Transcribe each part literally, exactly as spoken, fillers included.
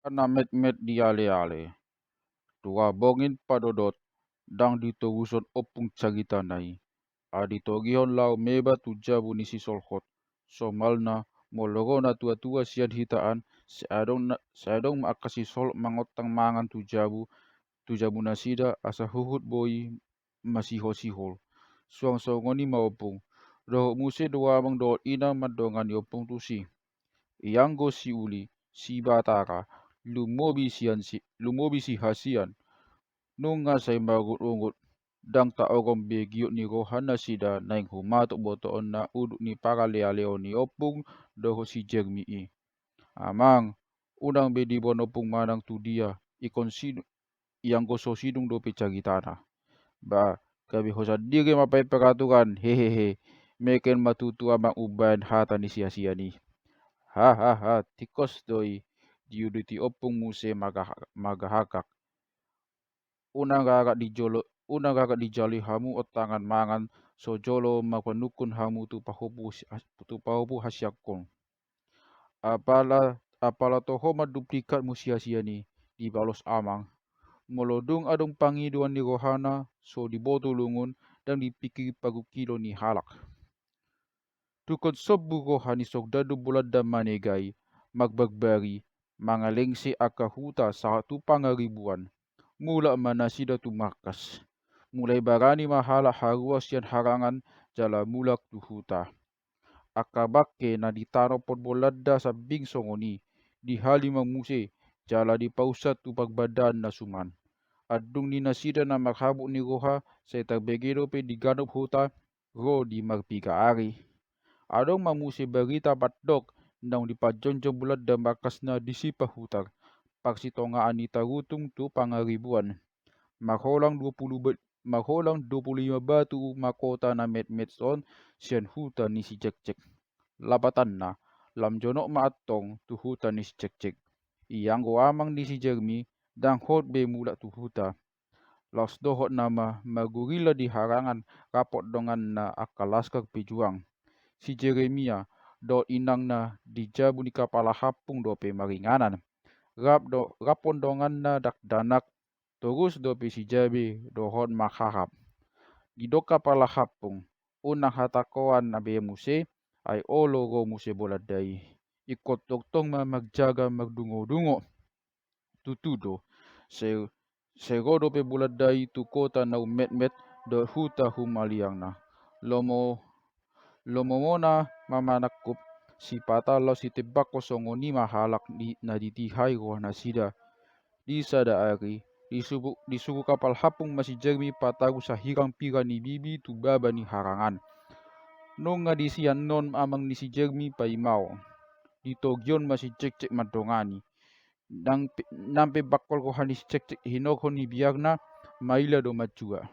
Angka na metmet di aleale. Tua bongin padodot, ndang ditoguson ompung caritana i. Ai ditogihon laho meba tu jabu ni si Solhot. Somalna, molo ro natuatua sian hita an, sai adong na, sai adong ma angka si Solhot mangontang mangan tu jabu, tu jabu nasida asa huhut boi masihosihol. Suang songon i ma ompung. Dohot muse do amang dohot inang mandongani ompung tusi. Ianggo si uli, si batara, lumobi sian si, lumobi si hasian. Nunga sai marugutugut, ndang taorom be giot ni roha nasida naeng humatop botoonna udut ni paralealeon ni ompung dohot si Jermi i. Amang, unang be diboan ompung manang tu dia, ingkon si, ianggo so sidung dope caritana. Ba, gabe ho sandiri mambaen peraturan, hehehe. Meken ma tutu amang umbaen hata ni si hasian i. Hahaha, tingkos do i, diuduti ompung muse marga-, margahakak. Unang rarap di jolo, unang rarap dijalo hamu ontangan mangan, so jolo marpanungkun hamu tu pahopu si-, tu pahopu hasiangkon. Apala, apala toho manduplikatmu si hasian i, dibalos amang. Molo dung adong pangidoan ni rohana, so diboto lungun, ndang dipingkiri parungkilon ni halak. Tungkon sombu roha ni sordadu Bolanda manegai, marbarbari, mangalengse angka huta sahat tu Pangaribuan. Mulak ma nasida tu markas. Mulai barani ma halak haruar sian harangan jala mulak tu huta. Angka bangke na ditanophon Bolanda sambing songon i, dihali ma muse, jala dipaunsa tu parbandaan na suman. Andung ni nasida na marhabot ni roha, sai tarbege dope di ganup huta, ro di marpiga ari. Adong ma muse barita pandok, naung dipajongjong Bolanda markasna di Sipahutar, parsitongaan ni Tarutung tu Pangaribuan. Marholang dua pulu ba-, marholang dua pulu lima batu ma kota na metmet on sian huta ni si Jekjek. Lapatanna, lam jonok ma antong tu huta ni si Jekjek. Ianggo amang ni si Jermi, ndang hot be mulak tu huta. Laos dohot nama margurila di harangan rap dohot donganna angka laskar pejuang. Si Jeremia dohot inangna di jabu ni Kapala Hampung dope maringanan. Rap do-, rap dohot donganna dakdanak, torus dope si Jabe dohot marharap. Didok Kapala Hampung, unang hatangkoan na be muse, ai olo ro muse Bolanda i. Ingkon tongtong ma marjaga mardungodungo. Tutu do, sai, sai ro dope Bolanda i tu kota na ummetmet dohot huta humaliangna. Lomo, lomomona ma manangkup, sipata laos sitembangkon songon i ma halak di, na ditihai rohanasida. Di sada ari, disuru, disuru Kapala Hampung ma si Jermi pataru sahirang pira ni bibi tu baba ni harangan. Nunga di sian on amang ni si Jermi paimao. Ditogihon ma si Jekjek mandongani. Nang pe, nang pe bangkol roha ni si Jekjek hinorhon ni biarna, maila do manjua.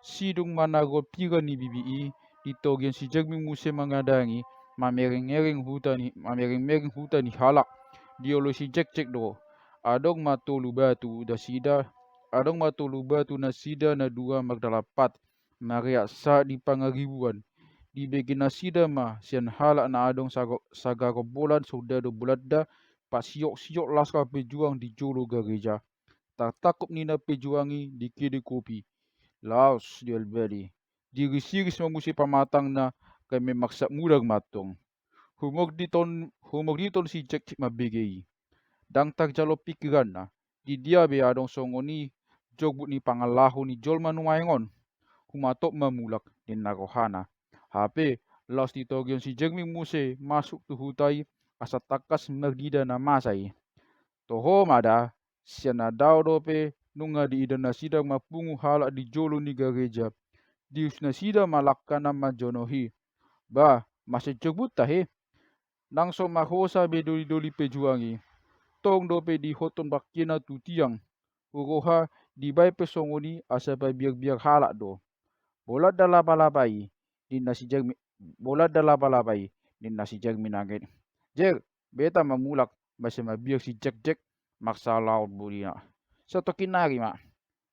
Sidung ma na ro pira ni bibi i, ditogihon si Jermi muse mangadangi, mamerengmereng huta ni, mamerengmereng huta ni halak. Dioloi si Jekjek do. Adong ma tolu batu nasida, adong ma tolu batu nasida na dua mardalan pat. Mareak sahat di Pangaribuan. Dibege nasida ma sian halak na adong sago-, sagarombolan soldadu Bolanda, pasiok-siok laskar pejuang di jolo gareja. Tartangkup ninna pejuang i di kede kopi. Laos dialbali. Diirisiris ma muse pamatangna, gabe marsat mudar ma antong. Humordit on, humordit on si Jekjek mambege i. Ndang tarjalo pingkiranna, di dia be adong songon i jorbut ni pangalaho ni jolma nuaeng on. Humatop ma mulak, ninna rohana. Hape, laos ditogihon si Jermi muse masuk tu huta i, asa tangkas marnida na masa i. Toho ma da, sian na dao dope, nunga diida nasida marpungu halak di jolo ni gareja. Diurus nasida ma langkana manjonohi. Bah, masa jorbut tahe. Nang so marhosa be dolidoli pejuang i. Tong dope diihuthon bangkena tu tiang. Huroha dibaen pe songon i asa pabiarbiar halak do. Bolanda lapalapa i, ninna si Jermi, Bolanda lapalapa i, ninna si Jermi nangkin. Jer, beta ma mulak, masa mabiar si Jekjek, marsalaon bolina. Satongkin nari ma.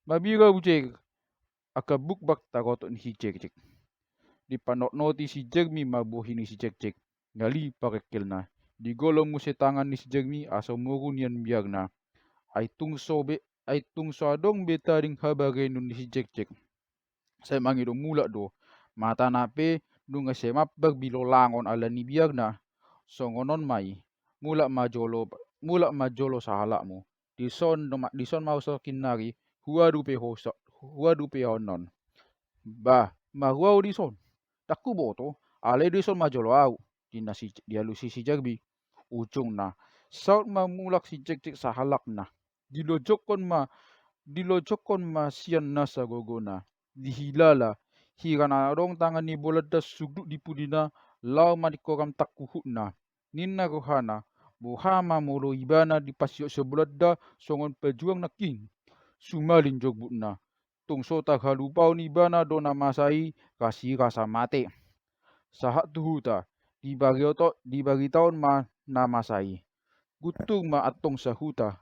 Mabiar ahu Jer, angka bukbak tarotok ni si Jekjek. Dipanotnoti si Jermi ma bohi ni si Jekjek, ngali parengkelna. Digolom muse tangan ni si Jermi asa moru nian biakna. Ai tung so be, ai tung so adong be tading habagenon ni si Jekjek. Sai mangido mulak do. Matana pe nunga sai mambar bilolangon ala ni biakna. Songon on ma i. Mulak ma jolo, mulak ma jolo sahalakmu. Dison do ma, dison ma husoki nari, huadu pe ho, huadu pe ho annon. Bah, marua ho dison. Ndang huboto, alai dison ma jolo ahu, ninna si, dialusi si Jermi. Ujungna, saut ma mulak si Jekjek sahalakna. Dilojokkon ma, dilojokkon ma sian nasa gogona. Dihilala, hira na adong tangan ni Bolanda sugduk di pudina, laho maningkoram tangkuhutna. Ninna rohana, boha ma molo ibana dipasiot si Bolanda songon pajuang nangkin. Sumalin jorbutna. Tung so tarhalupaon ibana do na masa i, rasirasa mate. Sahat tu huta, dibarioto, dibaritaon ma na masa i. Guntur ma antong sahuta.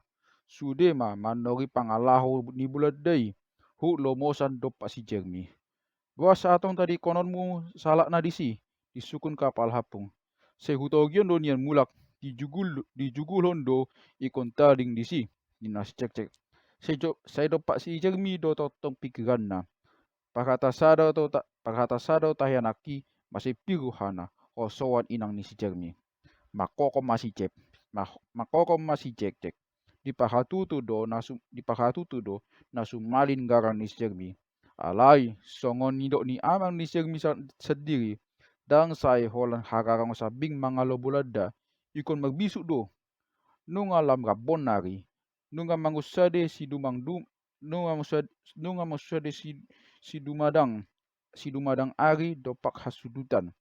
Sude ma manori pangalaho ni Bolanda i. Huhut lomosan dompak si Jermi. Boasa antong tadingkononmu sahalakna disi, disungkun Kapala Hampung. Sai hutogion do nian mulak, dijugul, dijugulhon do ingkon tading disi, ninna si Jekjek. Sai jo, sai dompak si Jermi do tongtong pikiranna. Parhata sada do ta, parhata sada do tahe anakki, mase pir rohana, hosoan inang ni si Jermi. Mangkokom ma si Jek, ma, mangkokom ma si Jekjek. Diparhatutu do na su, diparhatutu do na sumalin garan ni si Jermi. Alai, songon nidok ni amang ni si Jermi sa, sandiri, ndang sai holan hararangon sambing mangalo Bolanda, ingkon marbisuk do. Nunga lam rambon nari, nunga mangunsade si dumang dum, nunga mangunsade, nunga mangunsade si, si dumadang, si dumadang ari dompak hasudutan.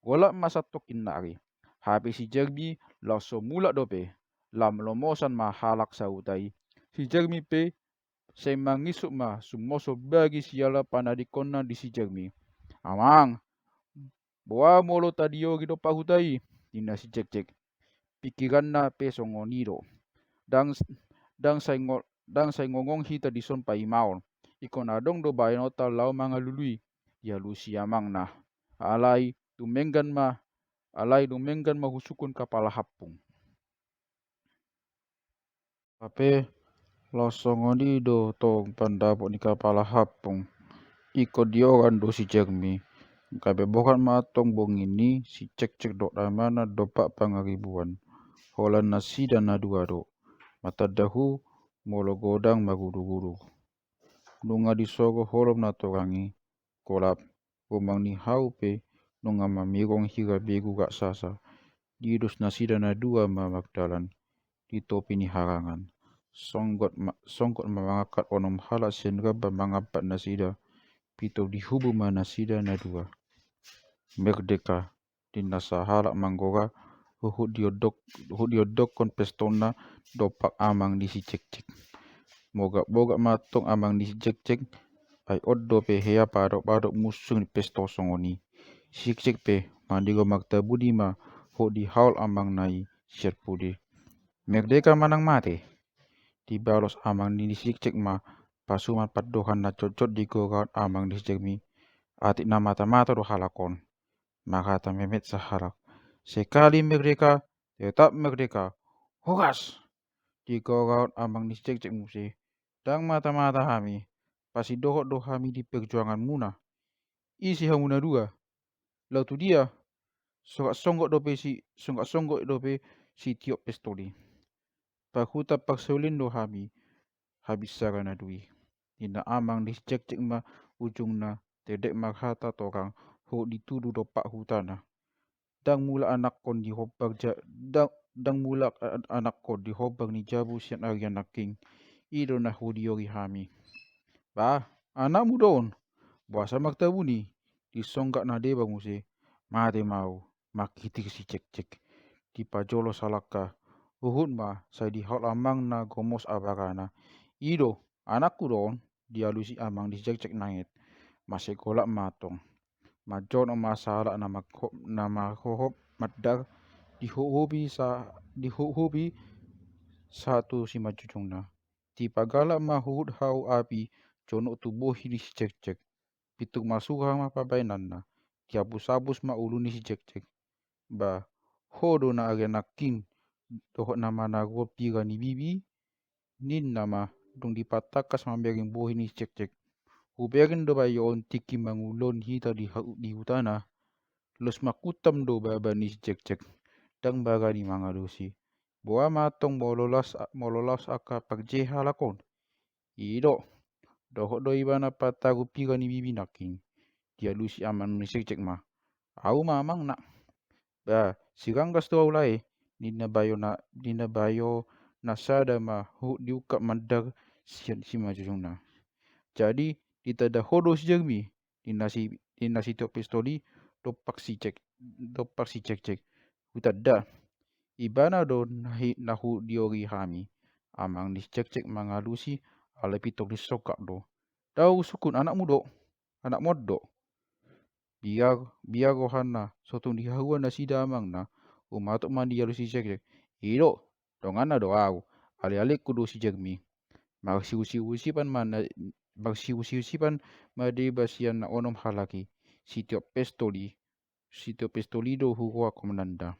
Golap ma santongkin nari. Hape si Jermi laos so mulak dope. Lam lomosan ma halak sahuta i. Si Jermi pe sai mangisuk ma sumoso bagi siala panadingkonna di si Jermi. Amang, boha molo tadiogi dompak huta i, ninna si Jekjek. Pikiranna pe songon i do. Ndang, ndang sai ngo, ndang sai ngongong hita dison paimaon. Ingkon adong do baenonta laho mangalului, dialusi amangna. Alai dumenggan ma, alai dumenggan ma husungkun Kapala Hampung. Hape laos songon i do tong pandapot ni Kapala Hampung. Ingkon dioran do si Jermi. Gabe borat ma antong borngin ni si Jekjek dohot amana dompak pangaribuan. Holan nasida na dua do. Martanda hu molo godang magudugudu. Nunga disogo holom na torang i. Golap, rumang ni hau pe nunga mamirong hira begu raksasa. Didos nasida na dua ma mardalan di topi ni harangan. Songgot ma, songgot ma mangangkat onom halak sian ramba mangampat nasida. Pintor dihubu ma nasida na dua. Merdeka, ninna sahalak manggora, huhut diondok, huhut diondokkon pistolna dompak amang ni si Jekjek. Mogak-mogak ma antong amang ni si Jekjek, ai on dope hea paadop-adop munsung ni pistol songon i. Si Jekjek pe manigor martabuni ma huhut dihaol amangna i sian pudi. Merdeka manang mate? Dibalos amang ni si Jekjek ma pasuman pandohan na jotjot digoraon amang ni si Jermi. Atik na mata-mata do halak on. Marhata memet sahalak. Sekali merdeka, tetap merdeka. Horas! Digoraon amang ni si Jekjek muse. Ndang mata-mata hami. Pasti dohot do hami di perjuanganmuna. Ise hamu na dua? Laho tu dia? Songgak-songgak dope si, songgak-songgak dope sitiop pistol i. Parhuta parsaulian do hami, habinsaran na dua i. Ninna amang ni si Jekjek ma ujungna, tedek marhata torang, huhut ditudu dompak hutana. Ndang mulak anakkon di hombar ja, ndang, ndang mulak a, anakkon di hombar ni jabu sian ari nangkin. I do na hudiori hami. Bah, anakmu do on. Boasa martabuni? Disonggak na deba muse. Mate ma au, mangkitir si Jekjek. Dipajolo salangka. Huhut ma sai dihaol amangna gomos abarana. I do, anakku do on, dialusi amang ni si Jekjek nanget. Mase golap ma antong. Manjonok ma sahalak na marho, na marhohop mandar, dihuhupi sa, dihuhupi sahat tu simanjujungna. Dipagalak ma huhut hau api jonok tu bohi ni si Jekjek. Pintor masura ma pabaenanna. Diapus-apus ma ulu ni si Jekjek. Bah, ho do na age nangkin dohot na manaruhon piga ni bibi, ninna ma dung dipatangkas mamereng bohi ni si Jekjek. Hubereng do bayo on tingki mangulon hita di, di hutana. Los mangkuntam do baba ni si Jekjek, ndang barani mangalusi. Boha ma antong molo laos, molo laos angka parjehe halak on. I do, dohot do ibana pataru piga ni bibi nangkin. Dialusi amang ni si Jekjek ma. Au ma amangna. Ba, siranggas do au lae, ninna bayo na, ninna bayo na sada ma huhut diungkap mandar sian simanjujungna. Jadi ditanda ho do si Jermi, ninna si, ninna si Tiop Pistol i dompak si Jek, dompak si Jekjek. Hutanda. Ibana do na huhut diori hami. Amang ni si Jekjek mangalusi, alai pintor disongkap do. Dao husungkun, anakmu do. Anakmu on do. Biar, biar rohana, so tung diharuan nasida amangna, umatok ma dialusi si Jekjek. I do, donganna do au, alealengku do si Jermi. Marsiusiusipan ma na, marsiusiusipan ma deba sian na onom halak i, si Tiop Pistol i, si Tiop Pistol i do huroha komandanna.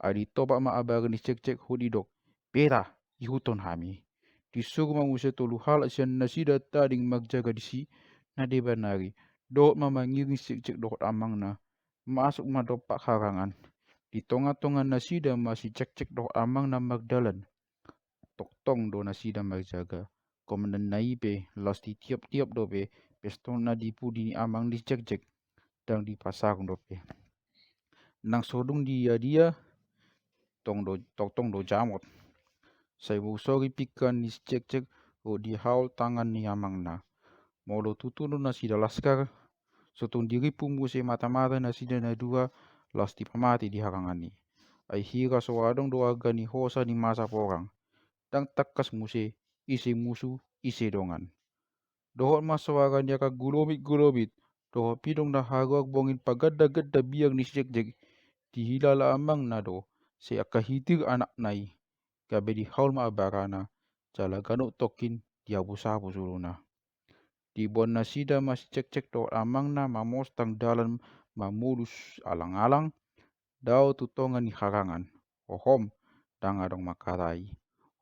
Ai ditobak ma abara ni si Jekjek huhut didok, beta, ihuthon hami. Disuru ma muse tolu halak sian nasida tading marjaga disi, na deba nari, dohot ma mangiring si Jekjek dohot amangna, masuk ma dompak harangan. Di tongatonga nasida ma si Jekjek dohot amangna mardalan. Tongtong do nasida marjaga. Komandanna i pe, laos ditioptiop dope pistolna di pudi ni amang ni si Jekjek. Ndang dipasarung dope. Nang so dung diadia, tong do, tongtong do jamot. Sai boru sori pingkan ni si Jekjek, dohot dihaol tangan ni amangna. Molo tutu do nasida laskar, so tung dirimpu muse matamata nasida na dua, laos dipamate di harangan i. Ai hira so adong do arga ni hosa ni masa porang. Ndang tangkas muse, ise musu, ise dongan. Dohot ma soara ni angka gulobitgulobit, dohot pidong na haruar bongin pagandaganda biar ni si Jekjek, dihilala amangna do, sai angka hitir anakna i, gabe dihaol ma abarana, jala ganup tongkin diabusabus uluna. Diboan nasida ma si Jekjek dohot amangna mamostang dalan mamolus alangalang, dao tu tonga ni harangan. Hohom, ndang adong mangkatai.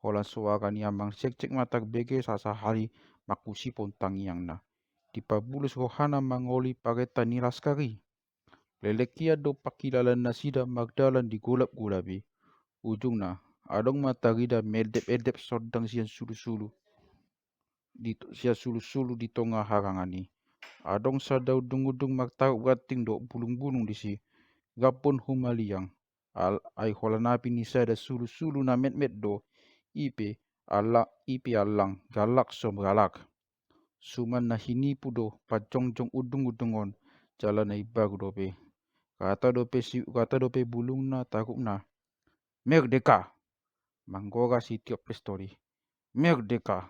Holan soara ni amang si Jekjek ma tarbege sasahali mangkusipon tangiangna. Dipabulus rohana mangoli parenta ni laskar i. Leleng hian do pangkilalaan nasida mardalan di golapgolap i. Ujungna, adong ma tarida meldependep sondang sian sulusulu. Di, sian sulusulu di tonga harangan i. Adong sada undungundung martarup ranting dohot bulungbulung disi. Rap on humaliang. Al, ai holan api ni sada sulusulu na metmet do. I pe allang, i pe allang, galak som galak. Suman na hinipu do panjongjong undungundung on, jala na imbaru dope. Rata dope si, rata dope bulungna tarupna. Merdeka! Manggora si Tiop Pistol i. Merdeka!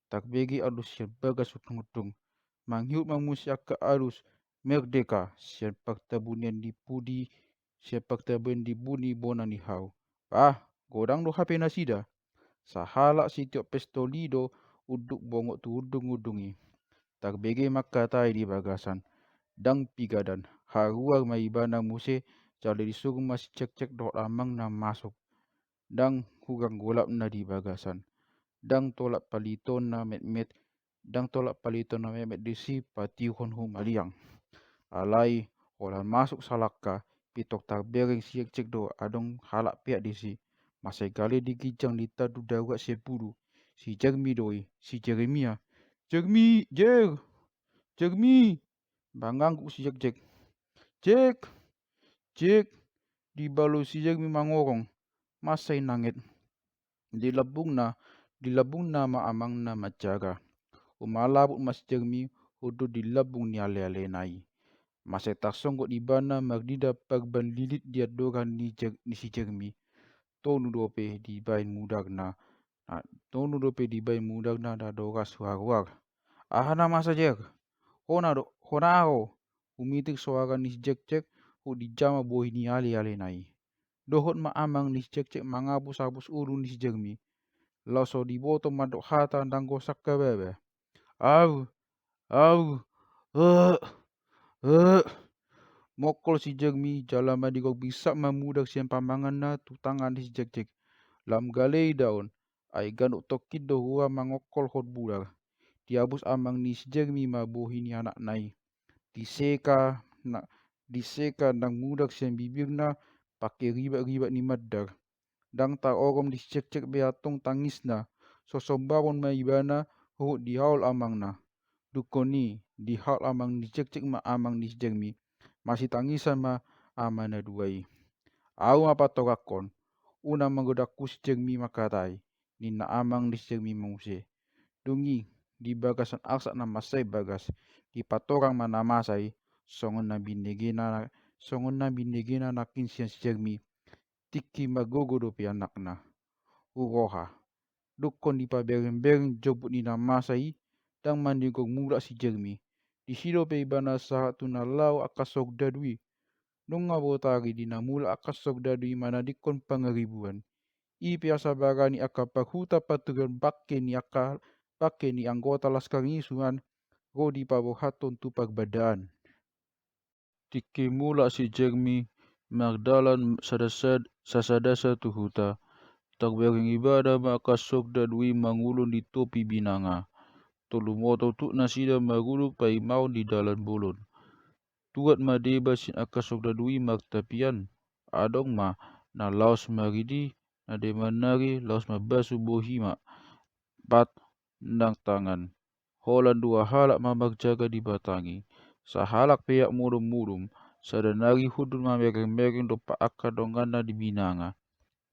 Tarbege alus sian bagas undungundung. Mangihut ma muse angka alus merdeka sian partabunian ni pudi, sian partabunian ni pudi bona ni hau. Bah, godang do hape nasida. Sahalak si Tiop Pistol i do unduk bongot tu undungundung i. Tarbege mangkatai di bagasan. Ndang pigadan, haruar ma ibana muse, jala disuru ma si Jekjek dohot amangna masuk. Ndang hurang golapna di bagasan. Ndang tolap palitona metmet, ndang tolap palitona metmet disi patiuhon humaliang. Alai, holan masuk salangka, pintor tarbereng si Jekjek do adong halak peak disi. Mansai gale di ginjang ditandu darurat sian bulu. Si Jermi do i, si Jeremia. Jermi, Jer! Jermi! Mangangguk si Jekjek. Jek! Jek! Dibalo si Jermi mangorong. Mansai nanget. Di lambungna, di lambungna ma amangna manjaga. Umalabut ma si Jermi hundul di lambung ni alealena i. Mansai tarsonggot ibana marnida parban lilit di andorang ni Jer-, ni si Jermi. Tonu dope dibaen mudarna. Na, tonu dope dibaen mudarna na doras huaruar. Aha na masa, Jer? Hona do, hona aho. Humitir soara ni si Jekjek, huhut dijama bohi ni alealena i. Dohot ma amang ni si Jekjek mangabusabus ulu ni si Jermi. Laos so diboto mandok hata ndang gosa angka baba. Au, au, eh, eh. Mongkol si Jermi jala manigor bingsak ma mudak sian pamanganna tu tangan ni si Jekjek. Lam gale idaon, ai ganup tongkin do hua mangokolhon mudak. Diabus amang ni si Jermi ma bohi ni anakna i. Diseka na, diseka nang mudak sian bibirna pake ribak-ribak ni mandar. Ndang tarorong di si Jekjek be antong tangisna. So sombaon ma ibana huhut dihaol amangna. Dungkon i dihaol amang ni si Jekjek ma amang ni si Jermi. Masitangisan ma ama na dua i. Ahu ma patorangkon, unang magodangku si Jermi mangkatai, ninna amang ni si Jermi ma muse. Dung i di bagasan arsak na mansai bagas, dipatorang ma na masa i, songon na binegena, songon na binegena nangkin sian si Jermi. Tingki margogo dope anakna. Huroha. Dungkon dipabereng-bereng jombut ni na masa i, ndang manigor mulak si Jermi. Disi dope ibana sahat tu na laho angka sogdadu i. Nunga botari di na mulak angka sogdadu i manadingkon pangaribuan. I pe asa barani angka parhuta patuduhon bangke ni angka, bangke ni anggota laskar ni suan ro dipaborhathon tu parbandaan. Tingki mulak si Jermi mardalan sada-sad-, sasada sa tu huta. Tarbereng ibana ma angka sogdadu i mangulon di topi binanga. Tolu motong tuk nasida marunun paimahon di dalan bolon. Tuat ma deba sian angka sogdadu i martapian. Adong ma na laos maridi, na deba nari laos mambasu bohi ma, pat nang tangan. Holan dua halak ma marjaga di batang i. Sahalak peak modom-modom, sada nari hundul mamereng-mereng dompak angka donganna di binanga.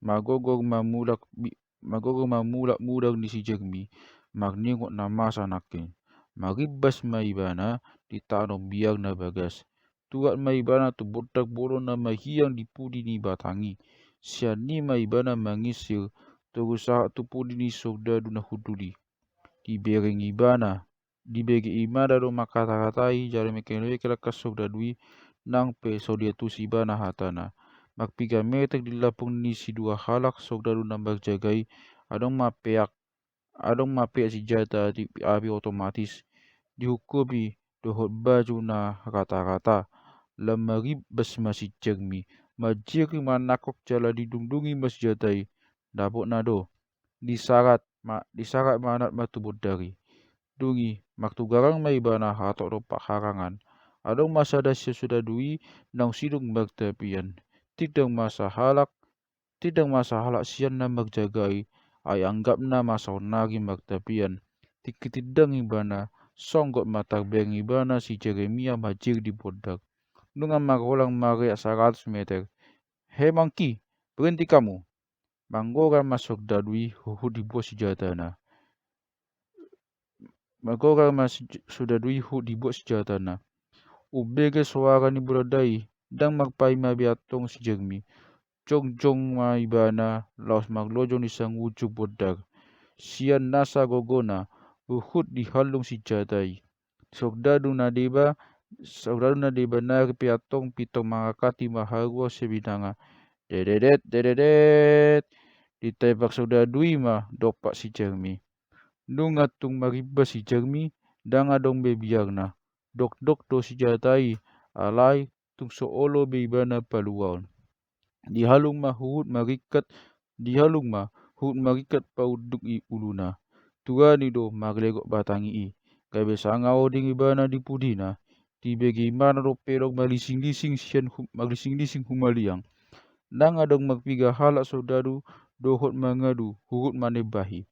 Magogor ma mulak bi-, magogor ma mulak mudak ni si Jermi, marningot na masa nangkin. Marimbas ma ibana di tano biar na bagas. Tuat ma ibana tu bondak bolon na mahiang di pudi ni batang i. Sian i ma ibana mangisir, torus sahat tu pudi ni sogdadu na hundul i. Dibereng ibana, dibege ibana do mangkata-katai jala mengkel-mengkel angka sogdadu i, nang pe so diantusi ibana hatana. Marpiga meter di lambung ni si dua halak sogdadu na marjaga i, adong ma peak, adong ma peak sinjata api, api otomatis, dihungkupi dohot baju na rata-rata. Lam marimbas ma si Jermi, manjiri manangkok jala didungdungi ma sinjata i. Dapotna do. Disarat ma, disarat ma anak ma tu bondak i. Dung i martugarang ma ibana hatop dompak harangan. Adong ma sada sian sogdadu i naung sidung martapian. Tindang ma sahalak, tindang ma sahalak sian na marjaga i, ai anggapna ma saonnari martapian. Tingki tindang ibana, songgot ma tarbereng ibana si Jeremia manjiri di bondak. Nunga margolang mareak saratus meter. "He mangki, berhenti kamu!" Manggogar ma sogdadu i huhut dibuat sinjatana. Manggogar ma si-, sogdadu i huhut dibuat sinjatana. Umbege soara ni bolanda i, ndang marpaima be antong si Jermi. Jongjong ma ibana laos marlojong di sangujung bondak. Sian nasa gogona, huhut dihallung sinjata i. Sogdadu na deba, sogdadu na deba nari pe antong pintor mangangkati ma haruar sian binanga. Dededet, dededet. Ditembak sogdadu i ma dompak si Jermi. Nunga tung marimbas si Jermi, ndang adong be biarna. Dokdok do sinjata i, alai tung so olo be ibana paluaon. Dihallung ma huhut maringkat, dihallung ma huhut maringkat paunduk i uluna. Tuani do marlegot batang i, gabe sanga oding ibana di pudina. Dibege ibana do pelong malising-lising sian hu-, malising-lising humaliang. Ndang adong marpiga halak sogdadu dohot mangadu huhut manembahi.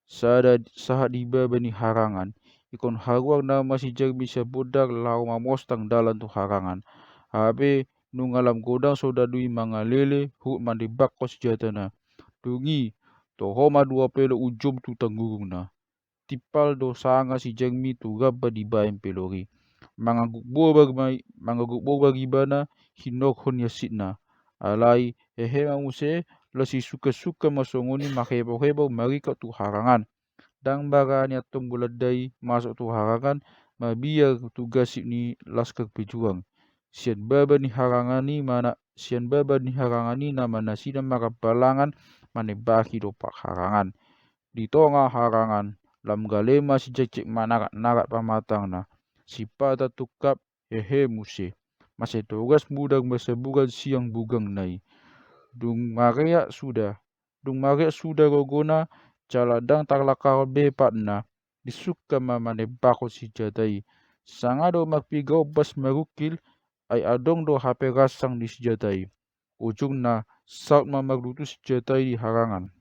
Sada sahat di baba ni harangan. Ingkon haruar nama si Jermi sian bondak laho mamostang dalan tu harangan. Hape nunga lam godang sogdadu i mangalele huhut manembangkon sinjatana. Dung i toho ma dua pelong ujom tu tanggurungna. Timpal do sanga si Jermi tu gamba dibaen pelong i. Mangangguk bobar ma i, mangangguk bobar ibana hinorhon ni hansitna. Alai hehe ma muse, las sisuka-suka ma songon i manghebau-hebau maringkat tu harangan. Ndang barani antong bolanda i masuk tu harangan, mabiar tu gansip ni laskar pejuang. Sian baba ni harangan i mana, sian baba ni harangan i nama nasida marhamparangan manembahi dompak harangan. Di tonga harangan, lam gale ma si Jekjek manarat-narat pamatangna. Sipata tungkap, hehe muse. Masa togas mudak masa bulan sian bugangna i. Dung mareak suda, dung mareak suda gogona, jala ndang tarlangkahon be patna, disungkun ma manembakon sinjata i. Sanga do marpiga ombas marungkil, ai adong do hape ransang ni sinjata i. Ujungna, saut ma marlutus sinjata i di harangan.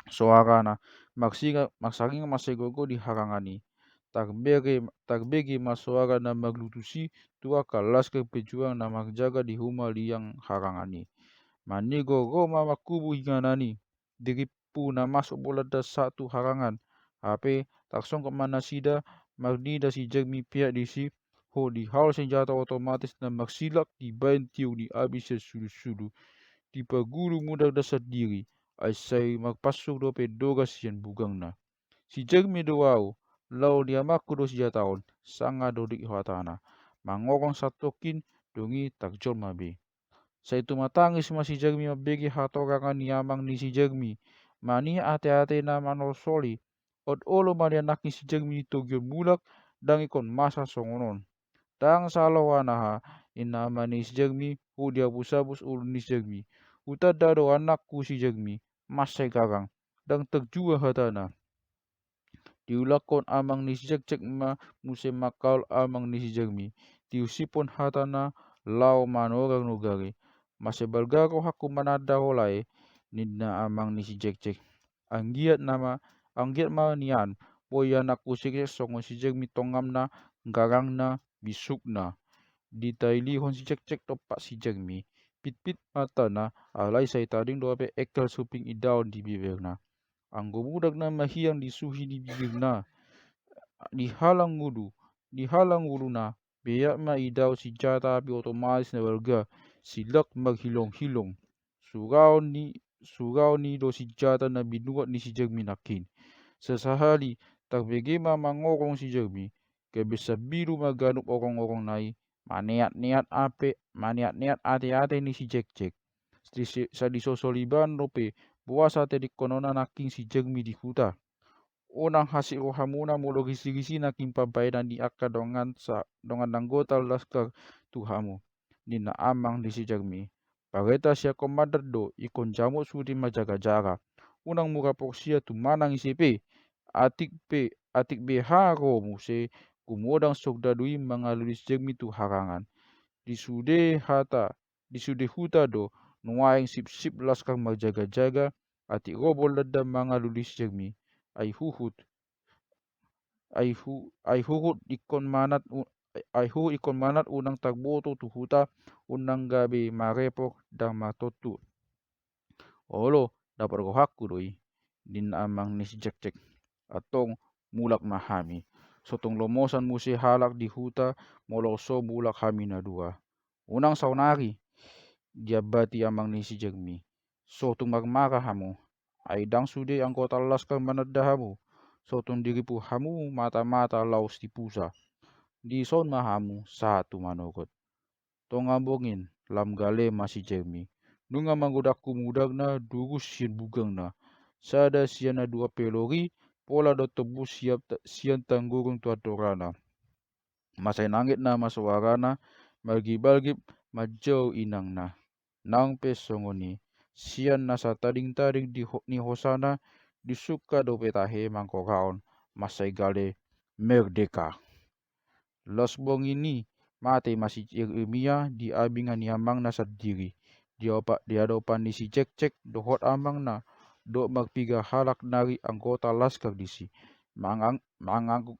Soarana, marsinga-, marsaringa mansai gogo di harangan i. Tarbege, tarbege ma soara na marlutus i tu angka laskar pejuang na marjaga di humaliang harangan i. Manigo ro ma mangkubu inganan i, dirimpu na masuk bolanda sahat tu harangan. Hape, tarsonggot ma nasida, marnida si Jermi peak disi, ho dihaol sinjata otomatis na marsilak dibaen tiur ni api sian sulusulu. Dipagulu mudarna sandiri, ai sai marpansur dope doras sian bugangna. Si Jermi do au, laho ni amangku do sinjata on, sanga dodik hatana. Mangorong santongkin, dung i tarjolma be. Sai tumatangis ma si Jermi mambege hatorangan ni amang ni si Jermi. Maniak ateate na manolsoli. Ot olo ma nianakki si Jermi di togion mulak, ndang ingkon masa songon on. Ndang salah ho anaha, ninna amang ni si Jermi, hu diabusabus ulu ni si Jermi. Hutanda do anakku si Jermi, mansai garang, ndang tarjua hatana. Diulakhon amang ni si Jekjek ma muse mangkaol amang ni si Jermi. Diusiphon hatana laho manorang nogari. Mansai balga rohangku mananda ho lae, ninna amang ni si Jekjek. Anggiat nama, anggiat ma nian, boi anakku si Jekjek songon si Jermi tongamna, garangna, bisukna. Ditailihon si Jekjek dompak si Jermi. Pitpit matana, alai sai tading dope engkel suping idaon di biberna. Anggo mudak na mahiang di suhi ni bibirna, dihalang ulu, dihalang uluna, peak ma idaon sinjata api otomatis na balga, silak marhilonghilong. Suraon ni, suraon ni do sinjata na binuat ni si Jermi nangkin. Sasahali, tarbege ma mangorong si Jermi, gabe sambilu ma ganup orongorongna i, maneatneat ape, maneatneat ateate ni si Jekjek. Sa disosoliban dope, boasa tadingkononna nangkin si Jermi di huta. Unang hasik rohamuna molo risirisi nangkin pambahenan ni angka dongan sa, dongan anggota laskar tu hamu, ninna amang ni si Jermi. Parenta sian komandan do, ingkon jamot sude manjagajaga. Unang mura porsea tu manang ise pe, atik pe, atik beha ro muse, gumodang sordadu i mangalului si Jermi tu harangan. Di sude hata, di sude huta do, nuaeng sipsip laskar manjagajaga, atik ro bolanda mangalului si Jermi. Ai huhut, ai hu, ai huhut ingkon manat, ai huhut ingkon manat unang tarboto tu huta, unang gabe marepot ndang martontu. Olo, dapot rohangku do i, ninna amang ni si Jekjek. Antong, mulak ma hami. So tung lomosan muse halak di huta, molo so mulak hami na dua. Unang saonari, diambati amang ni si Jermi. So tung marmara hamu. Ai ndang sude anggota laskar mananda hamu. So tung dirimpu hamu matamata laos dipusa. Dison ma hamu sahat tu manogot. Tonga borngin, lam gale ma si Jermi. Nunga manggodangku mudarna durus sian bugangna. Sada sian na dua pelori, pola do tombus sian tanggurung tu andorana. Mansai nangit nama soarana, margibalgib manjou inangna. Naung pe songon i, sian na satadingtading ni hosana, disungkun dope tahe mangkorahon, mansai gale merdeka. Laos borngin i, mate ma si Jeremia di abingan ni amangna sandiri. Di adopan ni si Jekjek dohot amangna, dohot marpiga halak nari anggota laskar disi. Mangang, mangangguk,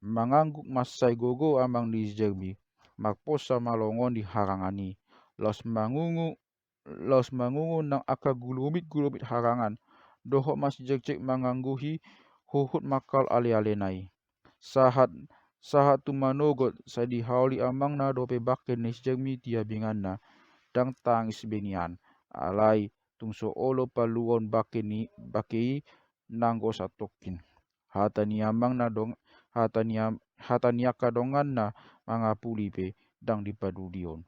mangangguk mansai gogo amang ni si Jeremi. Marposa ma longon di harangan i. Laos mangungu, laos mangungu nang angka gulumit-gulumit harangan. Dohot ma si Jekjek mangangguhi huhut mangkal ale-alena i. Sahat, sahat tu manogot, sai dihaoli amangna dope bangke ni si Jeremi di abinganna. Ndang tangis be nian. Alai, tung so olo paluaon bangke ni, bangke i nanggo satongkin. Hata ni amangna dong, hata ni am, hata ni angka donganna mangapuli pe ndang dipadulion.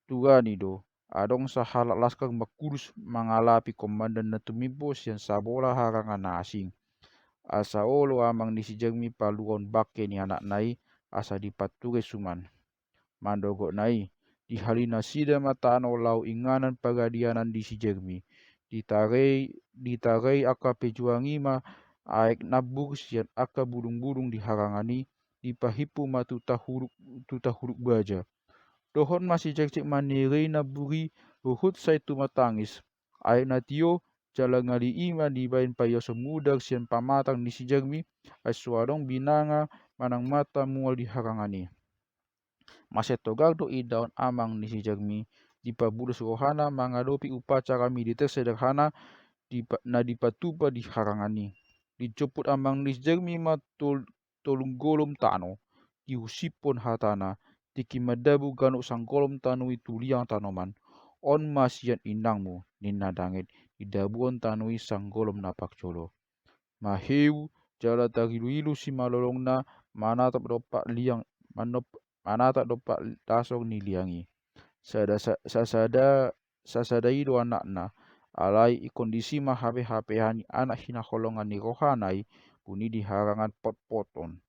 Tugani do, adong sahalak laskar mangkurus mangalapi komandan na tumimbo sian sabola harangan na asing. Asa olo amang ni si Jeremi paluaon bangke ni anakna i asa dipanture suman. mandogotna i. Dihalinasida ma tano laho inganan paradianan di si Jermi. Ditarei, ditarei angka pejuang i ma aek nambur sian angka bulungbulung di harangan i, dipahimpu ma tu tahuruk, tu tahuruk baja. Dohot ma si Jekjek manerei nambur i, huhut sai tumatangis. Aek na tio, jala ngali i ma dibaen paioson mudar sian pamatang ni si Jermi, ai so adong binanga manang mata mual di harangan i. Mansai togar do idaon amang ni si Jermi, dipabulos rohana mangadopi upacara militer sederhana dipa-, na dipatupa di harangan i. Dijomput amang ni si Jermi ma tol-, tolunggolom tano, diusiphon hatana, tingki mandabu ganup sanggolom tano i tu liang tanoman. On ma sian inangmu, ninna dangit, didabuhon tano i sanggolom na parjolo. Maheu, jala tariluilu simalolongna, manatap dompak liang, manop-, manatap dompak dasor ni liang i. Sada sa-, sasada, sasada i do anakna, alai ingkon disi ma hape-hapean ni anak hinaholongan ni rohana i, buni di harangan potpoton.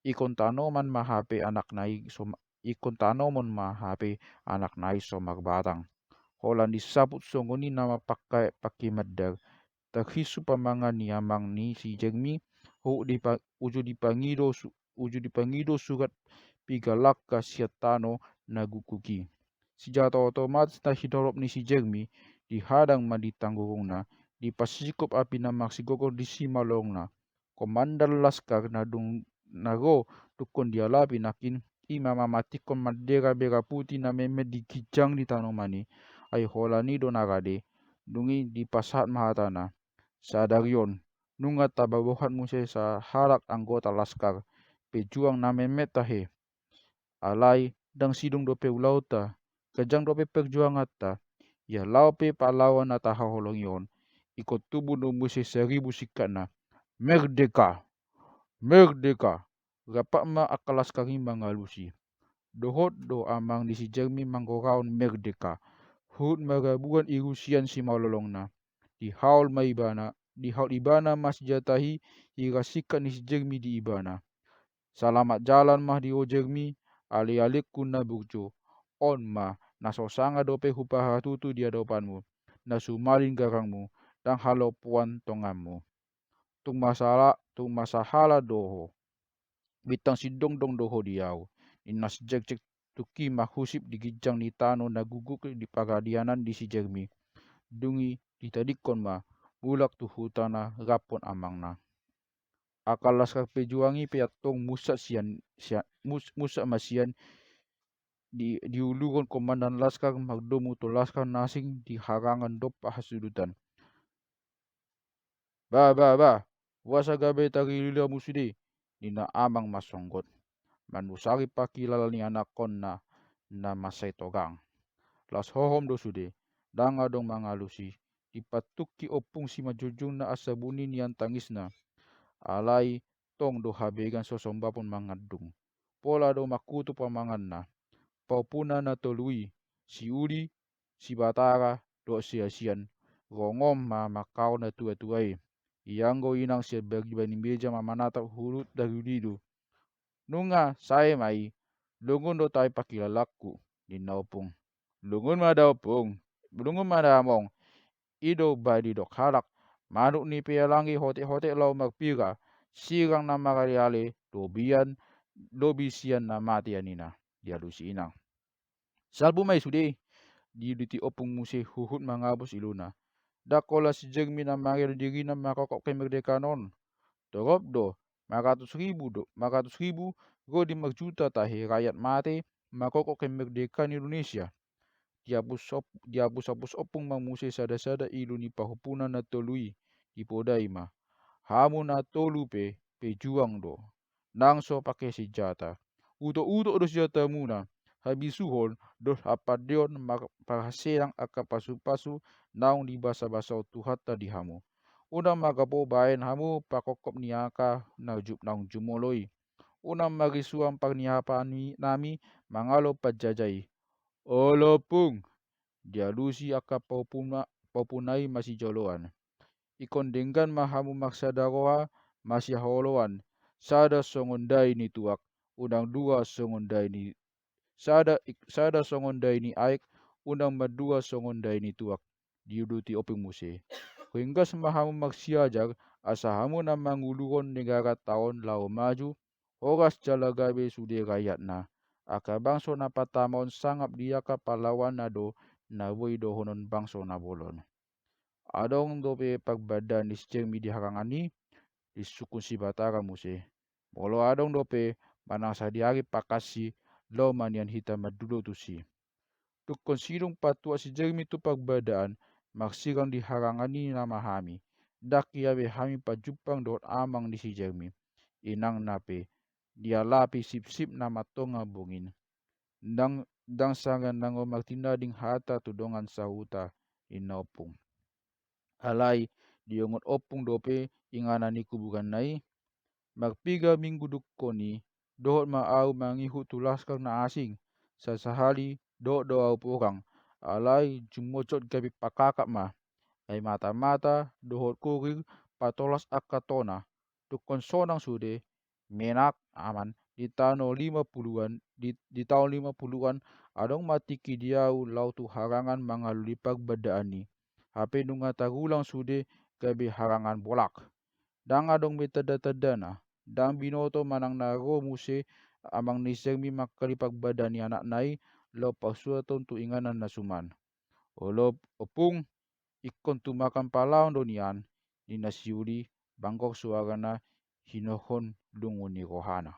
Ingkon tanoman ma hape anakna i so ma-, ingkon tanomon ma hape anakna i so marbatang. Holan disaput songon i nama pangke-, pangke mandar. Tarhisu pamangan ni amang ni si Jermi, huhut dipa-, uju dipangido su-, uju dipangido surat piga langka sian tano na guguk i. Sinjata otomatis na hidorop ni si Jermi, dihadang ma di tanggurungna, dipasingkop api na marsigogo di simalolongna. Komandan laskar na dung na ro dungkon dialapi nangkin, i ma mamatikkon mandera merah putih na memmet di ginjang ni tanoman i. Ai holan i do na rade, dung i dipasahat ma hatana. Sadari on, nunga tababohat muse sahalak anggota laskar, pejuang na memmet tahe. Alai, ndang sidung dope ulaonta, ganjang dope perjuanganta, ia laho pe pahlawan na tahaholongi on, ingkon tubu do muse saribu singkatna. Merdeka! Merdeka! Rap ma angka laskar i mangalusi. Dohot do amang ni si Jermi manggorahon merdeka. Huhut marabuan irusian simalolongna. Dihaol ma ibana, dihaol ibana ma sinjata i, hira singkat ni si Jermi di ibana. Salamat jalan ma di ho Jermi, ale-alengku na burju. On ma, na so sanga dope hupahatutu di adopanmu, na sumalin garangmu, ndang halopoan tonganmu. Tung masalah, tung masahala do ho. Bintang sindongdong do ho di ahu, ninna si Jekjek tungki marhusip di ginjang ni tano na guguk di paradianan di si Jermi. Dung i ditadingkon ma, mulak tu hutana raphon amangna. Angka laskar pejuang i pe antong munsat sian, sian, mus-, munsat ma sian di, diuluhon komandan laskar mardomu tu laskar na asing di harangan dompak hasudutan. Ba, ba, ba, boasa gabe tariluilu hamu sude, ninna amang marsonggot. Manusari pangkilala ni anakkonna na mansai togang. Las hohom do sude, ndang adong mangalusi, dipatungki ompung simanjujungna asa buni nian tangisna. Alai tong do habegan so sombaphon mangandung. Pola do mangkutuk pamanganna. Pahompuna na tolu i, si Uli, si Batara, dohot si Hasian, rongon ma mangkaol na tuatua i. Ianggo inang sian bariba ni meja ma manatap huhut tariluilu. Nunga sae ma i, lungun do tahe pangkilalangku, ninna ompung. Lungun ma da ompung, lungun ma da among. I do umbahen didok halak, manuk ni pealang i hotekhotek laho marpira, sirang na maraleale, lobian, lobi sian na mate anina, dialusi inang. Salpu ma i sude, diuduti ompung muse huhut mangabos iluna. Ndang holan si Jermi na mangido dirina mangkophop kemerdekaan on. Torop do, maratus ribu do, maratus ribu, ro di marjuta tahe rakyat mate mangkophop kemerdekaan Indonesia. Diapus op-, diapus-apus ompung ma muse sadasada ilu ni pahompuna na tolu i, dipodai ma. Hamu na tolu pe, pejuang do. Nang so pake sinjata. Utokutok do sinjatamuna, habisuhon dohot hapandeon mar-, marhaseang angka pasupasu naung dibasabasahon Tuhanta di hamu. Unang ma gabe baen hamu pangkophop ni angka na ju-, naung jumolo i. Unang ma risuan parniapan ni-, nami mangalo panjaja i. Olo ompung, dialusi angka pahompuna, pahompuna i masijoloan. Ingkon denggan ma hamu marsada roha, masihaoloan, sada songon dai ni tuak, unang dua songon dai ni, sada, sada songon dai ni aek, unang mandua songon dai ni tuak, diuduti ompung muse. Huinggas ma hamu marsiajar, asa hamu na mangulurhon negara ta on laho maju, horas jala gabe sude rakyatna. Angka bangso na partama on sangap di angka pahlawanna do na boi dohonon bangso na bolon. Adong dope parbadaan ni si Jermi di harangan i, disungkun si Batara muse. Molo adong dope manang sadihari pakansi laho ma nian hita mandulo tusi. Tungkon sidung patuat si Jermi tu parbadaan, marsirang di harangan i nama hami. Ndang hea be hami pajumpang dohot amang ni si Jermi. Inangna pe dialapi sipsip na martonga bongin. Ndang, ndang sanga nango martinading hata tu dongan sahuta, inna ompung. Alai diongot ompung dope inganan ni kuburanna i. Marpiga minggu dungkon i, dohot ma ahu mangihut tu laskar na asing, sasahali dohot do ahu porang, alai jumojot gabe pakakap ma. Ai matamata dohot kurir patolhas angka tona, tungkon sonang sude, Menak, aman, di tano lima puluhan, di, di taon lima puluhan, adong ma tingki di ahu laho tu harangan mangalului parbadaan i. Hape nunga tarulang sude gabe harangan bolak. Ndang adong be tanda-tandana, ndang binoto manang na ro muse amang ni si Jermi mangkalului parbadaan ni anakna i laho parsuaton tu inganan na suman. Olo ompung, ingkon tumakan palaon do nian, ninna si Uli, banggor suarana hinohon lungun ni rohana.